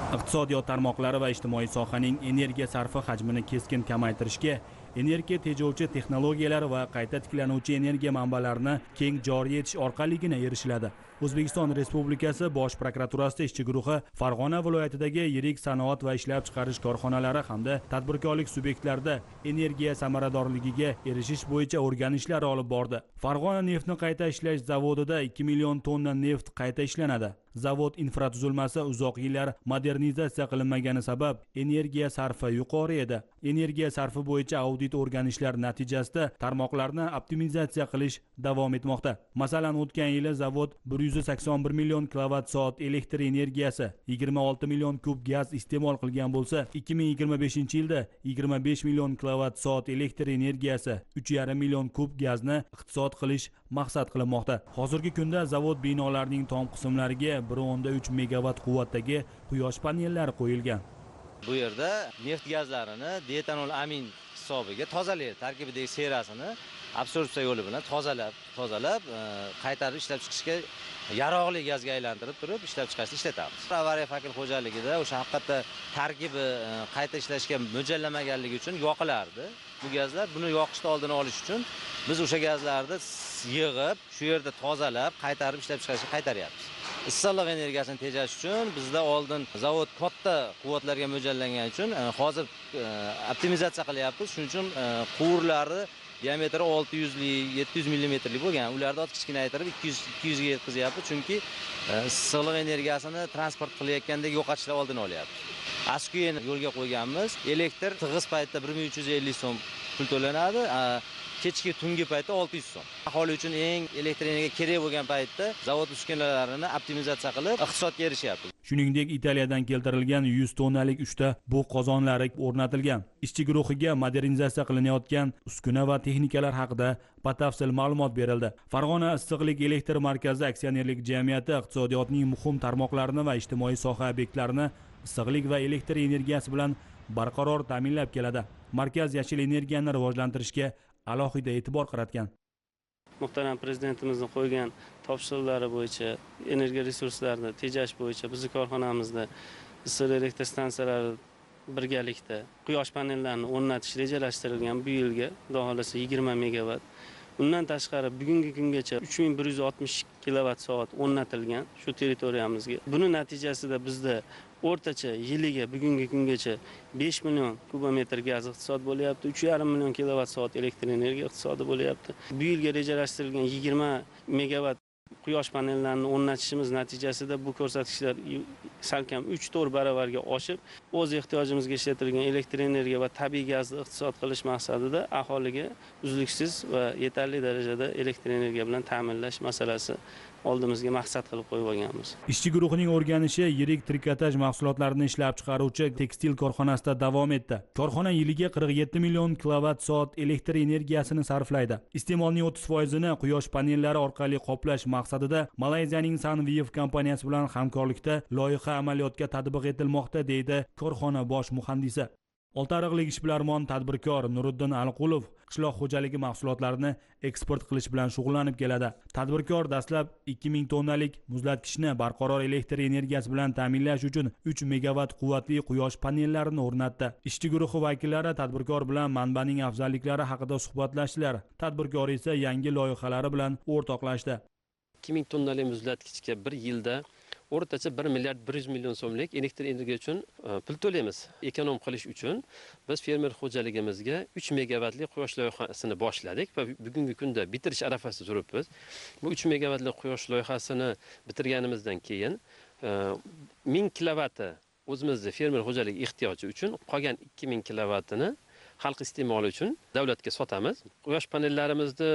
Iqtisodiyot tarmoqlari va ijtimoiy sohaning energiya sarfi hajmini keskin kamaytirishga, energiya tejovchi texnologiyalar va qayta tiklanuvchi energiya manbalarini keng joriy etish orqaligina erishiladi. O'zbekiston Respublikasi Bosh prokuraturasida ishchi guruhi Farg'ona viloyatidagi yirik sanoat va ishlab chiqarish korxonalari hamda tadbirkorlik subyektlarida energiya samaradorligiga erishish bo'yicha o'rganishlar olib bordi. Farg'ona neftni qayta ishlash zavodida 2 million tonna neft qayta ishlanadi. Zavod infratuzilmasi uzoq yillar modernizatsiya qilinmagani sabab energiya sarfi yuqori edi. Energiya sarfi bo'yicha audit o'rganishlar natijasida tarmoqlarni optimizatsiya qilish davom etmoqda. Masalan, o'tgan yili zavod 181 million kilovat soat elektr energiyasi, 26 million kub gaz iste'mol qilgan bo'lsa, 2025-yilda 25 million kilovat soat elektr energiyasi, 3,5 million kub gazni iqtisod qilish maqsad qilinmoqda. Hozirgi kunda zavod binolarining tom qismlariga 1.3 megavatt quvvatdagi quyosh panellari qo'yilgan. Bu yerda neft gazlarini dietanol amin hisobiga tozalaydi, tarkibidagi serasini absorbsiya yo'li bilan tozalab, qaytarib ishlab chiqishga yaroqli gazga aylantirib turib ishlab chiqarishda ishlatamiz. Avariya fakil xo'jaligida o'sha haqiqatda tarkibi qayta ishlashga mo'ljallamaganligi uchun yoqilardi bu gazlar. Buni yoqishni oldini olish uchun biz o'sha gazlarni yig'ib, shu yerda tozalab, qaytarib ishlab chiqarishga qaytaryapmiz. Issiqlik energiyasini tejash uchun bizda oldin zavod katta quvvatlarga mo'ljallangani uchun hozir optimizatsiya qilyapmiz. Shuning uchun quvurlarni diametri 600 lik, 700 millimetrlik bo'lgan. Ularni ot kichkinaytirib 200 ga yetkazyapmiz, chunki issiqlik energiyasini transport qilayotgandek yo'qotishlar oldini olyapmiz. ASQni yo'lga qo'yganmiz. Elektr tig'iz paytda 1350 so'm pul to'lanadi, kechki tungi paytda 600 so'm. Aholi uchun eng elektr energiya kerak bo'lgan paytda zavod uskunalarini optimizatsiya qilib, iqtisodga erishyapmiz. Shuningdek, Italiyadan keltirilgan 100 tonnalik 3 ta bug' qozonlari o'rnatilgan. Ishchi guruhiga modernizatsiya qilinayotgan uskuna va texnikalar haqida batafsil ma'lumot berildi. Farg'ona issiqlik elektr markazi aksionerlik jamiyati iqtisodiyotning muhim tarmoqlarini va ijtimoiy soha obyektlarini issiqlik va elektr energiyasi bilan barqaror ta'minlab keladi. Markaz yashil energiyani rivojlantirishga alohida e'tibor qaratgan. Muhtaram prezidentimizning qo'ygan topshiriqlari bo'yicha energiya resurslarini tejash bo'yicha bizning korxonamizda issiqlik elektr stansiyalari birgalikda quyosh panellarini o'rnatish rejalashtirilgan bu yilga xudo xohlasa 20 megavatt. Undan tashqari bugungi kungacha 3160 kilovat soat o'rnatilgan shu territoriyamizga. Buni natijasida bizda o'rtacha yiliga bugungi kungacha 5 million kubometr gaz iqtisod bo'lyapti, 3,5 million kilovat soat elektr energiya iqtisodi bo'lyapti. Bu yilga rejalashtirilgan 20 megavatt quyosh panellarini o'rnatishimiz natijasida bu ko'rsatkichlar salkam 3-4 baravarga oshib, o'z ehtiyojimizga ishlatilgan elektr energiya va tabiiy gazni iqtisod qilish maqsadida aholiga uzluksiz va yetarli darajada elektr energiya bilan ta'minlash masalasi oldimizga maqsad qilib qo'yib olganmiz. Ishchi guruhining o'rganishi yirik trikotaj mahsulotlarini ishlab chiqaruvchi tekstil korxonasida davom etdi. Korxona yiliga 47 million kilovat soat elektr energiyasini sarflaydi. Iste'molning 30%ni quyosh panellari orqali qoplash maqsadida Malayziyaning Sunwave kompaniyasi bilan hamkorlikda loyiha amaliyotga tatbiq etilmoqda, deydi korxona bosh muhandisi. Oltiariqlik ishbilarmon tadbirkor Nuriddin Alqulov qishloq xo'jaligi mahsulotlarini eksport qilish bilan shug'ullanib keladi. Tadbirkor dastlab 2000 tonnalik muzlatgichni barqaror elektr energiyasi bilan ta'minlash uchun 3 megavatt quvvatli quyosh panellarini o'rnatdi. Ishchi guruhi vakillari tadbirkor bilan manbaning afzalliklari haqida suhbatlashdilar. Tadbirkor esa yangi loyihalari bilan o'rtoqlashdi. 2000 tonnalik muzlatgichga bir yilda o'rtacha 1 milliard 100 million so'mlik elektr energiya uchun pul to'laymiz. Ekonom qilish uchun biz fermer xo'jaligimizga 3 megavatli quyosh loyihasini boshladik va bugungi kunda bitirish arafasida turibmiz. Bu 3 megavatli quyosh loyihasini bitirganimizdan keyin 1000 kilovati o'zimizni fermer xo'jaligi ehtiyoji uchun, qolgan 2000 kilovatini xalq iste'moli uchun davlatga sotamiz. Quyosh panellarimizni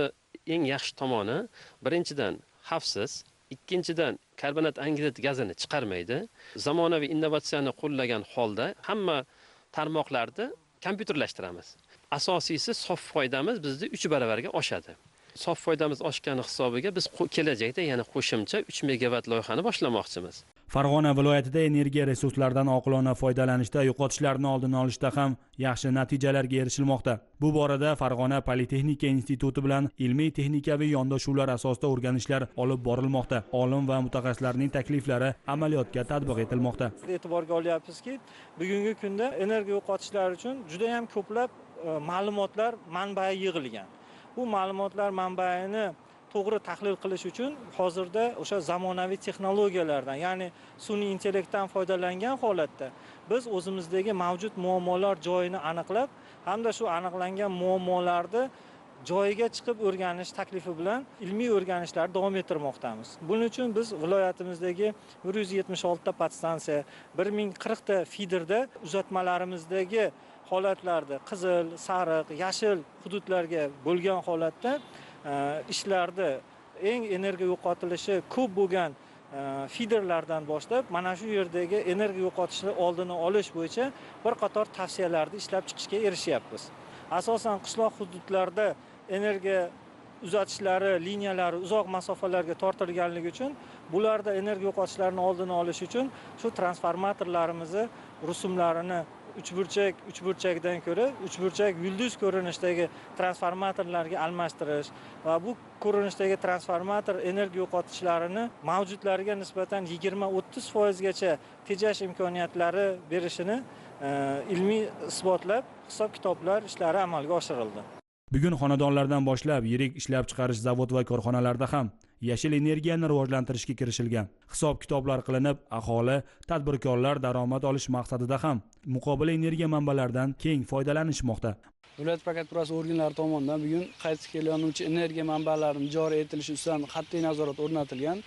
eng yaxshi tomoni, birinchidan xavfsiz, ikkinchidan karbonat angidrid gazini chiqarmaydi. Zamonaviy innovatsiyani qo'llagan holda hamma tarmoqlarni kompyuterlashtiramiz. Asosiysi sof foydamiz bizda 3 baravarga oshadi. Sof foydamiz oshgani hisobiga biz kelajakda yana qo'shimcha 3 megavatt loyihani boshlamoqchimiz. Farg'ona viloyatida energiya resurslaridan oqilona foydalanishda yo'qotishlarni oldini olishda ham yaxshi natijalarga erishilmoqda. Bu borada Farg'ona Politexnika instituti bilan ilmiy texnikaviy yondashuvlar asosida o'rganishlar olib borilmoqda. Olim va mutaxassislarning takliflari amaliyotga tatbiq etilmoqda. E'tiborga olyapmizki, bugungi kunda energiya yo'qotishlar uchun juda ham ko'plab ma'lumotlar manbai yig'ilgan. Bu ma'lumotlar manbaini to'g'ri tahlil qilish uchun hozirda o'sha zamonaviy texnologiyalardan, ya'ni sun'iy intellektdan foydalangan holatda biz o'zimizdagi mavjud muammolar joyini aniqlab hamda shu aniqlangan muammolarni joyiga chiqib o'rganish taklifi bilan ilmiy o'rganishlarni davom ettirmoqdamiz. Buning uchun biz viloyatimizdagi 176 ta podstansiya, 1040 ta feederda uzatmalarimizdagi holatlarda qizil, sariq, yashil hududlarga bo'lgan holatda ishlarni eng energiya yo'qotilishi ko'p bo'lgan feederlardan boshlab mana shu yerdagi energiya yo'qotishni oldini olish bo'yicha bir qator tavsiyalarni ishlab chiqishga erishyapmiz. Asosan qishloq hududlarda energiya uzatishlari, liniyalari uzoq masofalarga tortilganligi uchun bularda energiya yo'qotishlarini oldini olish uchun shu transformatorlarimizni rusumlarini uchburchak uchburchakdan ko'ra uchburchak yulduz ko'rinishdagi transformatorlarga almashtirish va bu ko'rinishdagi transformator energiya yo'qotishlarini mavjudlariga nisbatan 20-30% gacha tejash imkoniyatlari berishini ilmiy isbotlab hisob-kitoblar ishlari amalga oshirildi. Bugun xonadonlardan boshlab yirik ishlab chiqarish zavod va korxonalarda ham yashil energiyani rivojlantirishga kirishilgan. Hisob-kitoblar qilinib, aholi, tadbirkorlar daromad olish maqsadida ham muqobil energiya manbalaridan keng foydalanishmoqda. Viloyat prokuraturasi organlari tomonidan bugun qayta tiklanuvchi energiya manbalarining joriy etilishi ustidan qat'iy nazorat o'rnatilgan.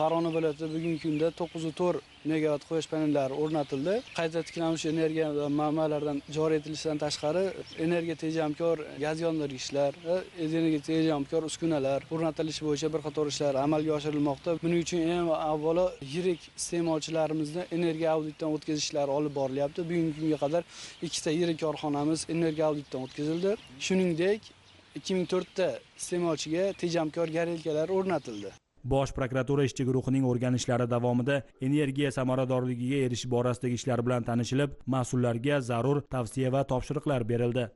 Farg'ona viloyatida bugungi kunda 9,4 megavatt quyosh panellari o'rnatildi. Qayta tiklanuvchi energiya manbalaridan joriy etilishidan tashqari energiya tejamkor gaz yondirgichlar, energiya tejamkor uskunalar o'rnatilishi bo'yicha bir qator ishlar amalga oshirilmoqda. Buning uchun eng avvalo yirik iste'molchilarimizni energiya auditdan o'tkazish ishlari olib borilyapti. Bugungi kunga qadar 2 ta yirik korxonamiz energiya auditdan o'tkazildi. Shuningdek, 2004 ta iste'molchiga tejamkor gorelkalar o'rnatildi. Bosh prokuratura ishchi guruhining o'rganishlari davomida energiya samaradorligiga erishish borasidagi ishlar bilan tanishilib, mas'ullarga zarur tavsiya va topshiriqlar berildi.